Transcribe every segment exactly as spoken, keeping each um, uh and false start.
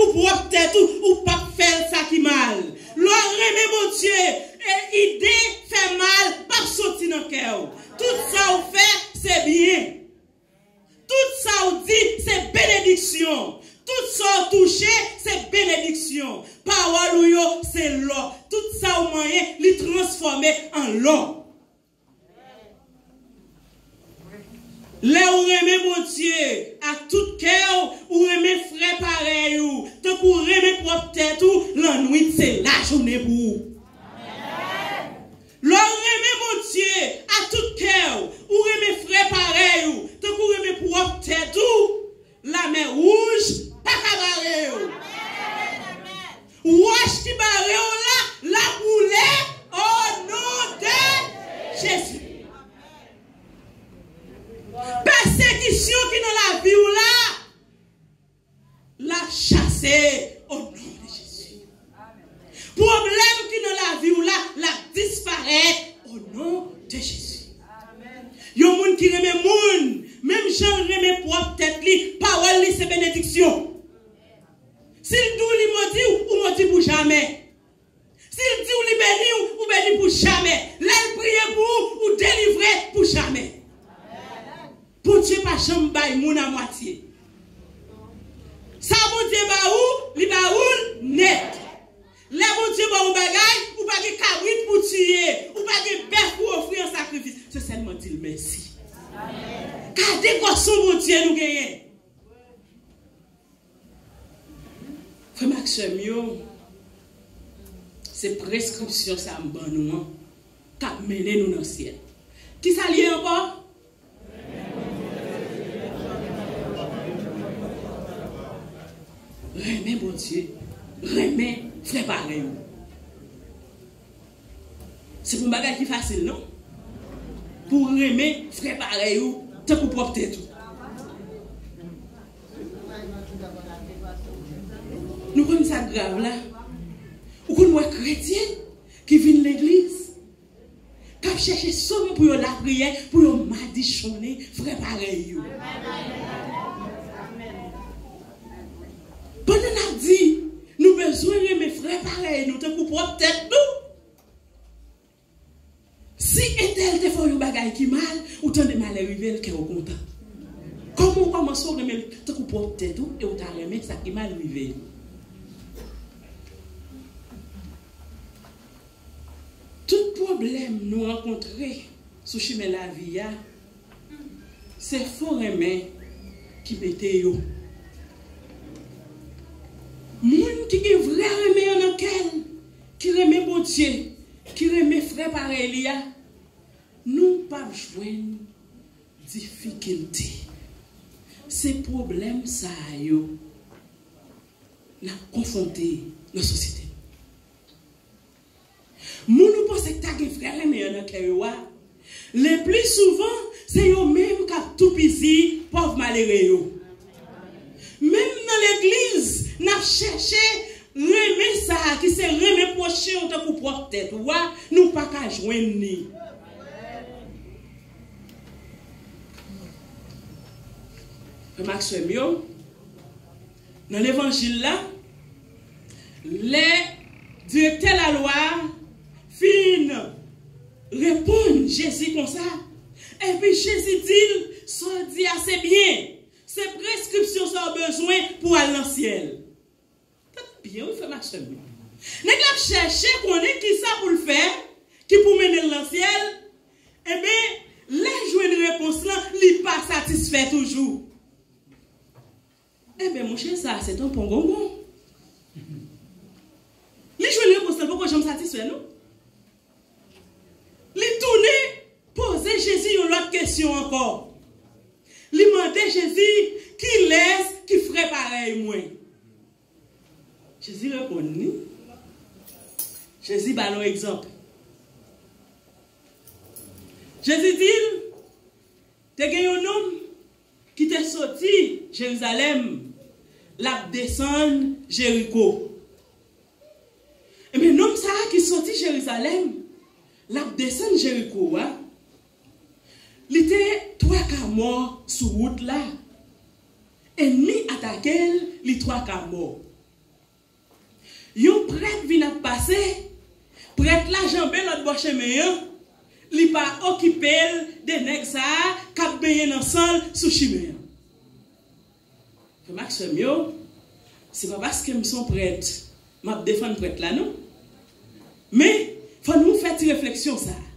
Pou pwòp tèt ou, ou p ap fè l sa ki mal. Lè w renmen Bondye, e ide fè mal p ap soti nan kè w. Tout sa w fè, se byen. Tout sa w di, se benediksyon. Tout sa w touche, se benediksyon. Pawòl ou yo, se lò. Tout sa w manyen, li transfòme an lò. Lè w renmen Bondye ak tout kè w, ou renmen frè parèy ou, tankou w renmen pwòp tèt ou, lannwit se lajounen pou ou. Lè w renmen Bondye ak tout kè w, ou renmen frè parèy ou, tankou w renmen pwòp tèt ou, Lamè Wouj pa ka bare w. Wòch ki bare w la, l ap woule, o non de Jezi. Pèsekisyon ki nan lavi w la, l ap chase, o non de Jezi. Pwoblèm ki nan lavi w la, l ap disparèt, o non de Jezi. Yon moun ki renmen moun, menm jan l renmen pwòp tèt li, pawòl li se benediksyon. Si l di w li modi w, ou modi pou jamè. Si l di w li beni w, ou beni pou jamè. Lè l priye pou ou, ou delivre pou jamè. Bondye pa janm bay moun a mwatye. Sa Bondye ba ou, li ba ou l nèt. Lè Bondye ba w yon bagay, ou pa gen kabrit pou tiye, ou pa gen bèf pou ofri an sakrifis. Se sèlman di l mèsi. Gade gòson Bondye nou genyen. Frè m ak sè m yo, se preskripsyon sa m ban nou an k ap mennen nou nan syèl. Kisa l ye ankò? Renmen Bondye, renmen frè parèy ou. Se pa yon bagay ki fasil, non. Pou w renmen frè parèy ou, tankou pwòp tèt ou. Nou konn sa k grav la? Ou konn wè kretyen ki vin legliz, k ap chèche sòm pou yo lapriyè, pou yo madichonnen frè parèy yo. Pandan n ap di, nou bezwen renmen frè parèy nou tankou pwòp tèt nou. Si entèl te fè w yon bagay ki mal, ou tande malè rive l, kè w kontan. Kòman w kòmanse w renmen l tankou pwòp tèt ou e w ta renmen sa ki mal rive l? Tout pwoblèm nou rankontre sou chimen lavi a, se fo renmen ki mete yo. Moun ki gen vrè renmen an nan kè l, ki renmen Bondye, ki renmen frè parèy li a, nou p ap jwenn difikilte. Se pwoblèm sa a yo n ap konfwonte nan sosyete nou. Moun ou panse k ta gen vrè renmen an nan kè yo a, le pli souvan, se yo menm k ap toupizi pòv malere yo. Menm nan legliz, n ap chèche renmen sa a ki se renmen pwochen w tankou pwòp tèt ou a, nou pa ka jwenn li. Frè m ak sè m yo, nan levanjil la, lè direktè lalwa a fin reponn Jezi konsa, epi Jezi di l, sa w di a se byen, se preskripsyon sa w bezwen pou w al nan syèl. Tande byen wi, frè m ak sè m yo. Nèg la ap chèche konnen kisa pou l fè ki pou mennen l nan syèl. Enben, lè l jwenn repons lan, li pa satisfè toujou. Enben, monchè, sa a se tanpon gongon. Li jwenn repons lan, l poko janm satisfè, non. Li tounen poze Jezi yon lòt kesyon ankò. Li mande Jezi, kilès ki frè parèy mwen? Jezi reponn li. Jezi ba l yon egzanp. Jezi di l, te gen yon nonm ki te soti Jerizalèm, l ap desann Jeriko. Ebyen, nonm sa a ki soti Jerizalèm, l ap desann Jeriko a, li te twa ka mò sou wout la. Ènmi atake l, li twa ka mò. Yon prèt vin ap pase, prèt la janbe lòt bò chemen an, li pa okipe l de nèg sa a k ap benyen nan san l sou chimen an. Frè m ak sè m yo, se pa paske m se yon prèt, m ap defann prèt la, non. Men, fò nou fè ti refleksyon sa a.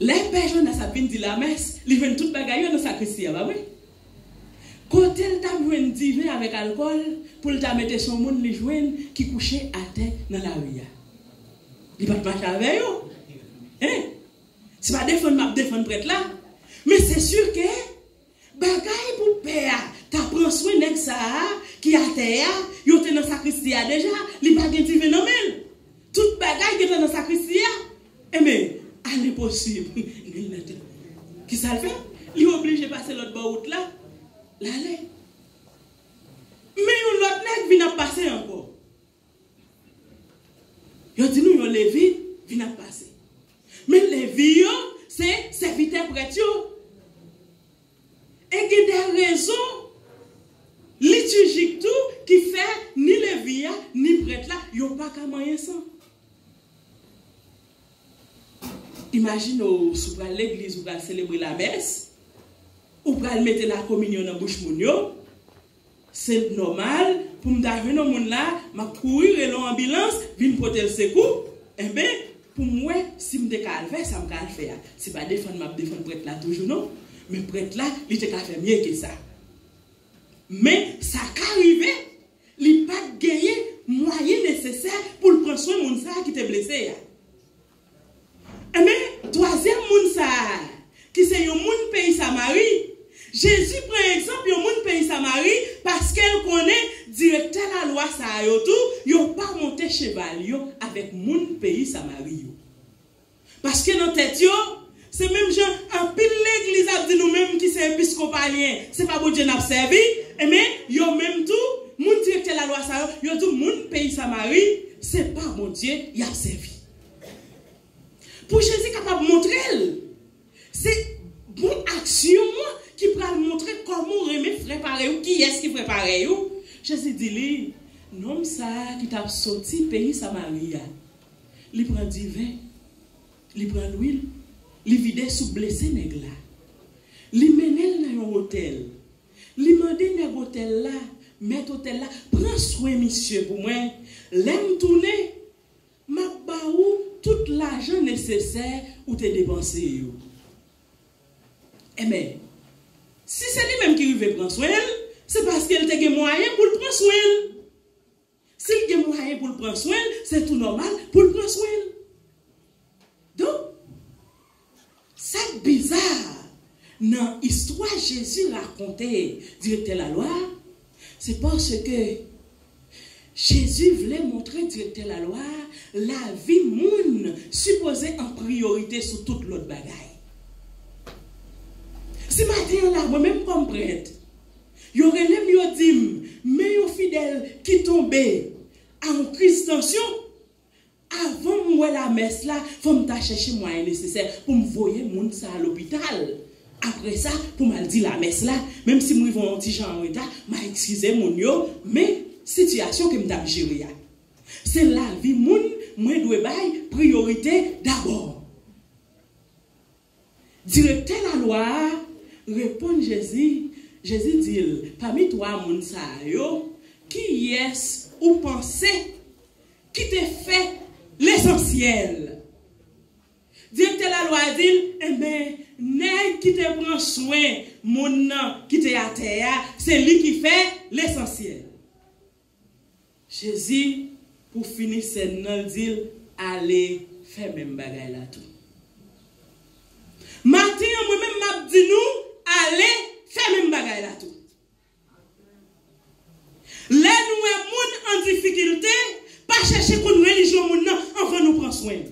Lè Pè Jonas ap vin di lamès, li jwenn tout bagay yo nan sakristi a, pa vre? Kote l t ap jwenn diven avèk alkòl pou l ta mete sou moun li jwenn ki kouche atè nan lari a? Li pa t mache avè yo. Hein? Se pa defann m ap defann prèt la, men se si ke bagay pou pè a ta pran swen nèg sa a ki atè a, yo te nan sakristi a deja, li pa gen diven nan men l. Tout bagay gentan nan sakristi a. Enben, a lenposib, nul n'atteint. Kisa l fè? Li oblije pase lòt bò wout la, l ale. Men yon lòt nèg vin ap pase ankò. Yo di nou yon Levi vin ap pase. Men Levi yo, se sèvitè prèt yo. E gen de rezon litijik tou ki fè ni Levi a, ni prèt la, yo pa ka manyen san. Imajine w, si w pral legliz, ou pral selebre lamès, ou pral mete lakominyon nan bouch moun yo, se nòmal pou m ta jwenn yon moun la, m ap kouri rele yon anbilans, vin pote l sekou, enben, pou m wè si m te ka al fè sa m ka al fè a. Se pa defann m ap defann prèt la toujou, non. Men prèt la, li te ka fè mye ke sa. Men, sa ka rive, li pa t genyen mwayen nesesè pou l pran swen moun sa a ki te blese a. Enben, twazyèm moun sa a, ki se yon moun peyi Samari, Jezi pran egzanp yon moun peyi Samari paske l konnen direktè lalwa sa a yo tou, yo pa monte cheval yo avèk moun peyi Samari yo. Paske nan tèt yo, se menm jan anpil legliz ap di nou menm ki se episkopalyen, se pa Bondye n ap sèvi, enben, yo menm tou, moun direktè lalwa sa yo, yo di moun peyi Samari, se pa Bondye y ap sèvi. Pou Jezi kapab montre l, se bon aksyon an ki pral montre kòman w renmen frè parèy ou, kiyès ki frè parèy ou. Jezi di li, nonm sa a ki t ap soti peyi Samari a, li pran diven, li pran lwil, li vide sou blese nèg la. Li mennen l nan yon otèl. Li mande nèg otèl la, mèt otèl la, pran swen misye pou mwen. Lè m tounen, m ap ba ou tout lajan nesesè ou te depanse yo. Enben, si se li menm ki rive pran swen l, se paske l te gen mwayen pou l pran swen l. Si l gen mwayen pou l pran swen l, se tou nòmal pou l pran swen l. Donk, sa k biza nan istwa Jezi rakonte direktè lalwa a, se paske Jezi vle montre direktè lalwa a lavi moun sipoze an priyorite sou tout lòt bagay. Si maten an la, mwen menm kòm prèt, yo rele m, yo di m, men yon fidèl ki tonbe a yon kriz tansyon, avan m wè lamès la, fò m ta chèche mwayen nesesè pou m voye moun sa a lopital. Apre sa, pou m al di lamès la, menm si m rive yon ti jan an reta, m a eskize moun yo, men sitiyasyon ke m t ap jere a. Se lavi moun mwen dwe bay priyorite dabò. Direktè lalwa a reponn Jezi, Jezi di l, pami twa moun sa a yo, kiyès ou panse ki te fè lesansyèl? Direktè lalwa a di l, enben, nèg ki te pran swen moun nan ki te atè a, se li ki fè lesansyèl. Jezi, pou fini sèn nan, l di l, ale fè menm bagay la tou. Maten an, mwen menm, m ap di nou, ale fè menm bagay la tou. Lè nou wè moun an difikilte, pa chèche konn relijyon moun nan anvan nou pran swen l.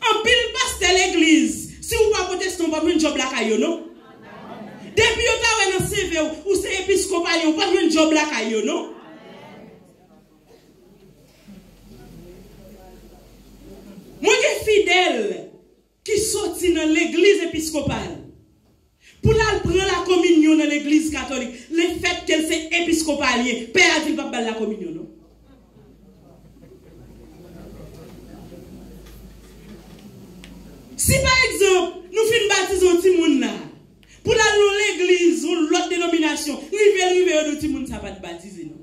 Anpil pastè legliz, si w pa pwotestan, w p ap jwenn djòb lakay yo, non. Depi yo ta wè nan C V w, ou se episkopalyen, w p ap jwenn djòb lakay yo, non. Mwen gen fidèl ki soti nan legliz episkopal pou l al pran lakominyon nan legliz katolik, lefètke l se episkopal. Episkopalyen, pè a di l p ap ba l lakominyon, non. Si, pa egzanp, nou fin batize yon timoun la, pou l al nan legliz, yon lòt denominasyon, rive l rive, yo di w timoun sa pa t batize, non.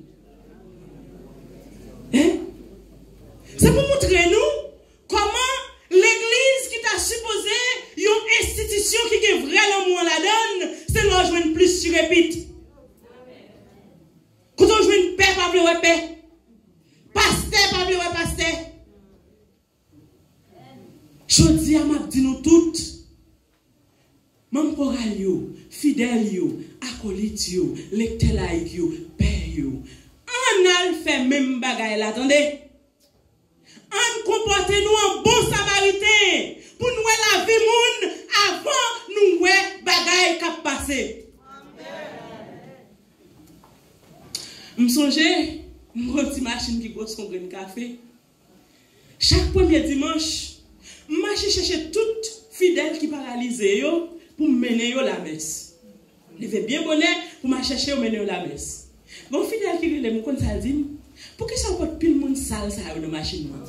Hein? Se pou montre nou kòman legliz ki ta sipoze yon enstitisyon ki gen vrè lanmou an ladan l, se lè w jwenn plis chirepit. Kote w jwenn pè pa vle wè pè. Pastè pa vle wè pastè. Jodi a, m ap di nou tout, manm koral yo, fidèl yo, akolit yo, lektè layik yo, pè yo, ann al fè menm bagay la, tande! Ann konpòte nou an bon Samariten pou n wè lavi moun avan nou wè bagay k ap pase. M sonje, m gen yon ti machin ki gwos kon grenn kafe. Chak premye dimanch, m mache chèche tout fidèl ki paralize yo pou m mennen yo lamès. Leve byen bonè pou m al chèche yo, mennen yo lamès. Gen yon fidèl ki rele m, ou konn sa l di m? Poukisa w pot pil moun sal sa yo nan machin nan?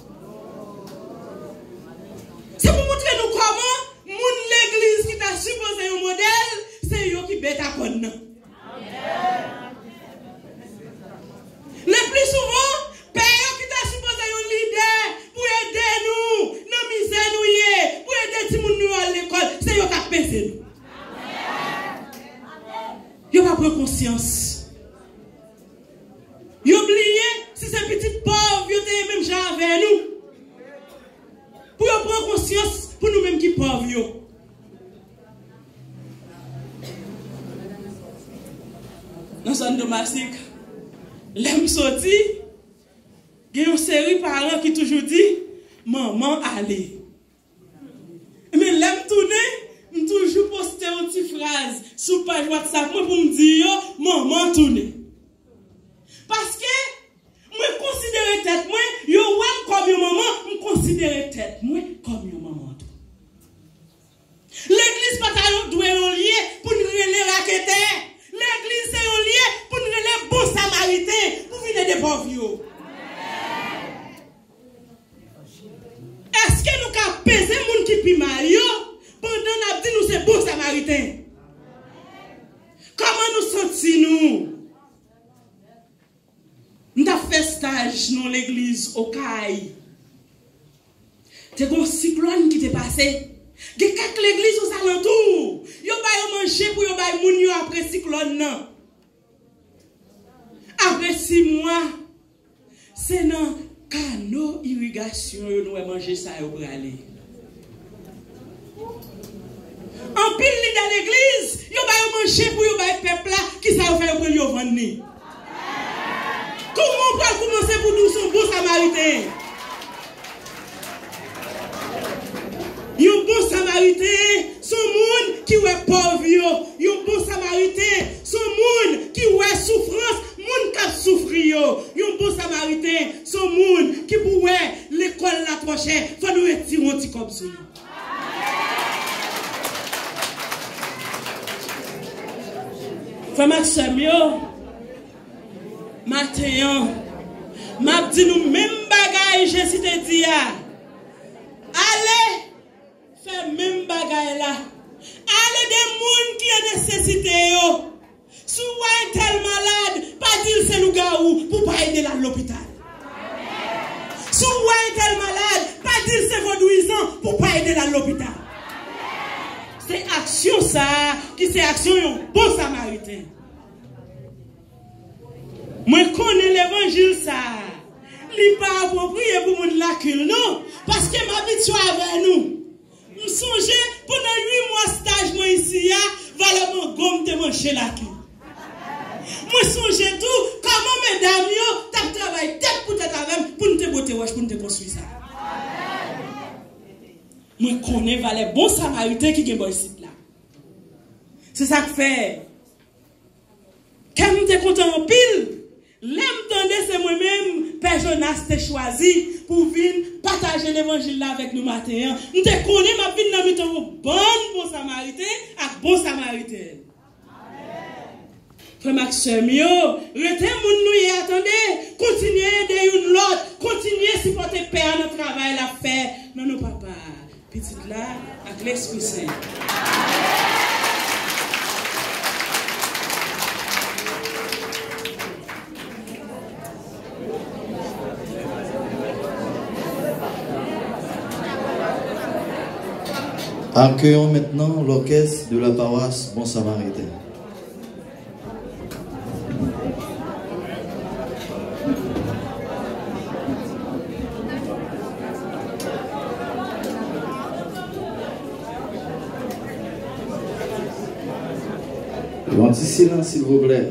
Se pou montre nou kòman moun legliz ki ta sipoze yon modèl, se yo ki bèt a kòn nan. Le pli souvan, pè yo ki ta sipoze yon lidè pou ede nou nan mizè nou ye, pou ede timoun nou yo al lekòl, se yo k ap peze nou. Yo pa pran konsyans. Yo bliye si se pitit pòv yo te ye menm jan avè nou. Pou yo pran konsyans pou nou menm ki pòv yo. Nan Santo Domingo, lè m soti, gen yon seri paran ki toujou di, "Manman ale." Men lè m tounen, m toujou poste yon ti fraz sou paj WhatsApp mwen pou m di yo, "Manman tounen." Paske mwen konsidere tèt mwen, yo wè m kòm yon manman, m konsidere tèt mwen kòm yon manman tou. Legliz pa ta yon, dwe yon lye pou n rele raketè. Legliz se yon lye pou n rele bon Samariten pou vin ede pòv yo. Èske nou ka peze moun ki pi mal yo pandan n ap di nou se bon Samariten? Kòman nou santi nou? M t ap fè staj nan legliz Okay. Te gen yon siklòn ki te pase. Gen kèk legliz ozalantou. Yo ba yo manje pou yo bay moun yo apre siklòn nan. Apre sis mwa, se nan kano irigasyon yo nou wè manje sa yo prale. Anpil lidè legliz, yo ba yo manje pou yo bay pèp la, kisa yo fè, yo pran l yo vann li. Kòman w pral kòmanse pou di w se yon bon Samariten? Yon bon Samariten se yon moun ki wè pòv yo. Yon bon Samariten se yon moun ki wè soufrans moun k ap soufri yo. Yon bon Samariten se yon moun ki pou wè lekòl la twò chè, fò nou retire yon ti kòb sou li. Frè m ak sè m yo, maten an, m ap di nou menm bagay Jezi te di a. Ale fè menm bagay la. Ale ede moun ki an nesesite yo. Si w wè entèl malad, pa di l se lougawou pou w pa ede l al lopital. Si w wè entèl malad, pa di l se vodouyizan pou w pa ede l al lopital. Se aksyon sa a ki se aksyon yon bon Samariten. Mwen konnen levanjil sa a, li pa apwopriye pou moun Lakil non, paske m abitye avè nou. M sonje, pandan uit mwa staj mwen isi a, valè mango m te manje Lakil. Mwen sonje tou kòman medam yo t ap travay tèt pou tèt avè m pou n te bwote wòch, pou n te konstwi sa. Mwen konnen valè bon Samariten ki gen bò isit la. Se sa k fè kè m te kontan anpil lè m tande se mwen menm Pè Jonas te chwazi pou vin pataje levanjil la avèk nou maten an. M te konnen m ap vin nan mitan yon bann bon Samariten ak bon Samaritèn. Frè m ak sè m yo, rete moun nou ye a, tande. Kontinye ede youn lòt. Kontinye sipòte pè a nan travay l ap fè nan non Papa a, Pitit la ak Lespri Sen. Accueillons maintenant l'orchestre de la paroisse Bon Samaritain. Yon ti silans, silvouplè.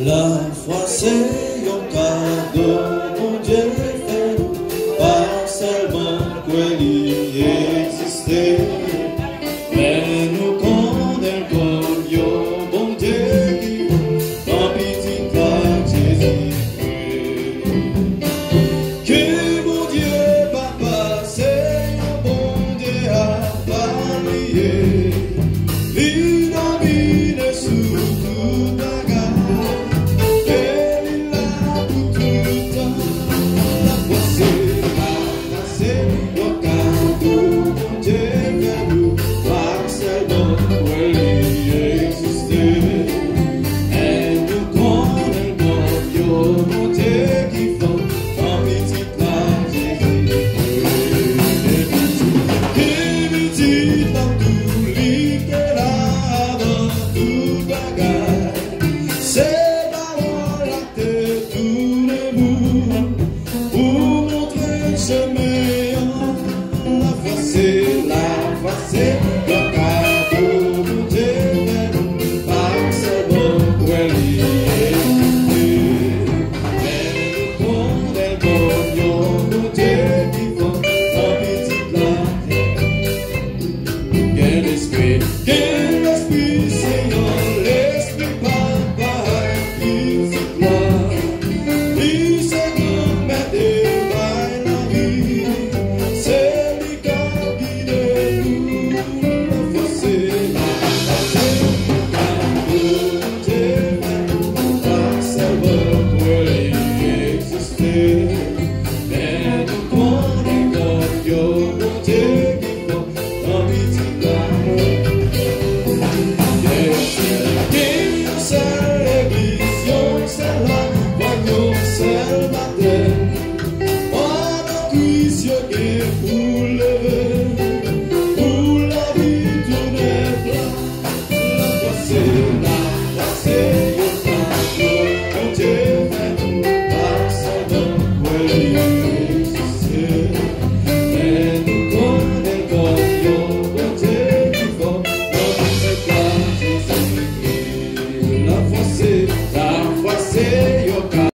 Lafwa se yon kado.